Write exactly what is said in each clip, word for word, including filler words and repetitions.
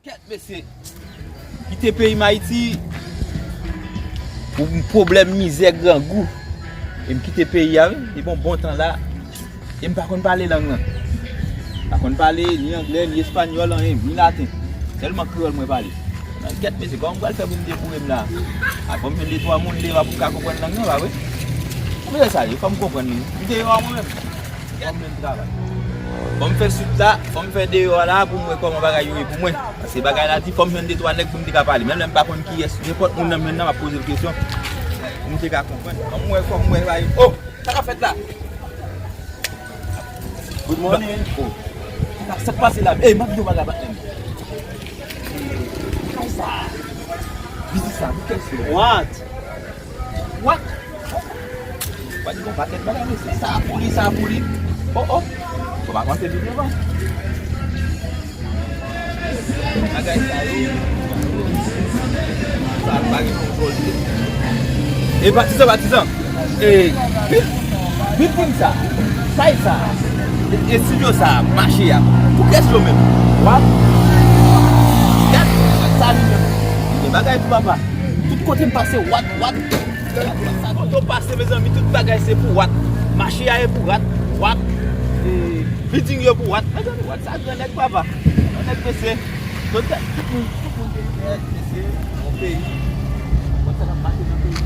Kèt mesye, kite peyi m Ayiti pou pwoblèm, mizè, grangou. E m kite peyi a wi, depi yon bon tan la. E m pa konn pale lang nan. M pa konn pale ni anglè, ni espanyòl, anyen, ni laten. Sèlman kreyòl mwen pale. Nan kèt mesye, kòman m pral fè pou m deboure m la? A, fò m jwenn de twa moun deyò a pou m ka konprann lang nan, pa vre? Kòman sa ye? Fò m konprann li. M deyò a mwen menm. Fò m jwenn travay. Fò m fè swit la, fò m fè deyò a la pou m wè kòman bagay yo ye pou mwen. Paske bagay la di fò m jwenn de twa nèg pou m te ka pale. Menm lè m pa konn kiyès, nenpòt moun nan m jwenn nan, m ap poze l kesyon pou m te ka konprann. Fò m wè, fò m wè, bay. Oh! Sa k ap fèt la? Good morning. Oh. Sa, sa k pase la? Ey, m ap di w bagay, patnè m. Kay sa. Vizit sa, pou kèl se? What? What? What? Gon pakèt bagay, mesye. Sa pou li, sa pou li. Oh, oh. Fò pa panse vin devan. Bagay sa yo. Sa pa gen kontwòl li. E patizan, patizan. E, bil-, bilding sa, kay sa, e, estidyo sa, mache a, pou kiyès yo menm? What? Gad sa li menm. Gen bagay pou papa. Tout kote m pase, what, what. Tout kote m pase, mezanmi, tout bagay se pou what. Mache a e pou what, what. E, bilding yo pou what. Mezanmi, what sa gran nèg papa. Gran nèg mesye. Tout, tout moun, tout moun te fè, mesye, yon peyi. Konn sa k ap pase nan peyi.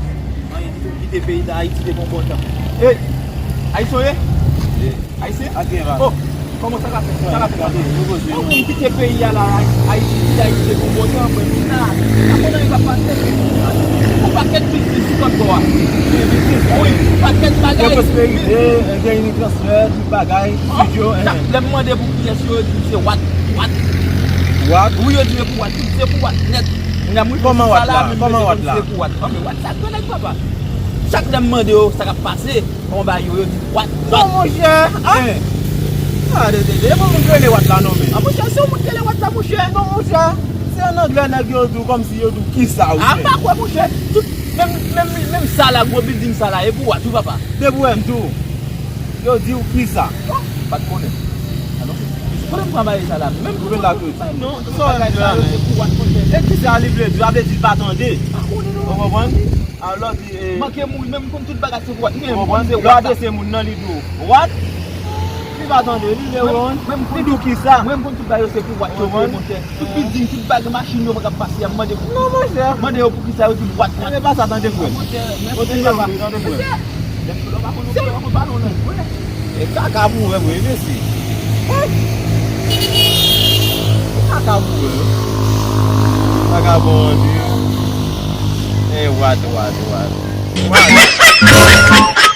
Anyen ditou, m kite peyi Dayiti depi yon bon tan. Ey! Ayisyen w ye? Ayisyen? Oh! Kòman sa ka fèt? Sa ka fèt? Yon moun kite peyi a la, Ayiti, kite Ayiti depi yon bon tan, mwen vin la. Sa konn anyen k ap pase? Yon pakèt biznis sou kòt bò a. Wi, yon pakèt bagay. Gen pwosperite, gen yon transfè, tout bagay, estidyo. Lè m mande pou kiyès yo, yo di m se Wat. Wat. Wat? Wi, yo di m se pou Wat. Tout se pou Wat nèt. Kòman Wat la? Kòman Wat la? Se pou Wat. Anben, Wat sa gran nèg papa. Chak lè m mande yo sa k ap pase, kòman bagay yo, yo di Wat. Non, monchè. Ah. Ah, de, de, de, e pa moun k rele Wat la non, men. Ah, monchè, se yon moun k rele Wat la, monchè. Non, monchè. Se an anglè nèg yo di w, kòmsi yo di w kisa ou fè. Ah, m pa kwè, monchè. Tout, menm, menm, menm sa la, gwo bilding sa la, e pou Wat, wi, papa. Depi w wè m di w. Yo di w kisa? Bon, m pa t konnen. Alò, kote m pran bagay sa la? Menm pou la tout. Non, tout bagay sa yo se pou Wat, monchè. E kisa li vle di? Sa vle di l pa tande. Pa konnen non. Ou konprann? Alò, di, eh, manke mouri, menm konn tout bagay se pou Wat. Ou konprann? Lè w adrese moun nan, li di w, Wat? Li pa tande, li vle wè w. Li di w kisa? Mwen, m konn tout bagay yo se pou Wat, yo vle, monchè. Tout bilding, tout bagay, machin yo pa ka pase, y ap mande pou. Non, monchè. Mande yo pou kisa yo di m Wat, Wat. Mande pa sa tande, frè m. Monchè, mèsi papa. Tande, frè m. Lè m sou lè w pa konn, w pa konn pale yon lang, frè. E kaka pou wè, vre, mesye. E kaka pou wè. Vagabon, e Wat, Wat, Wat. Wat.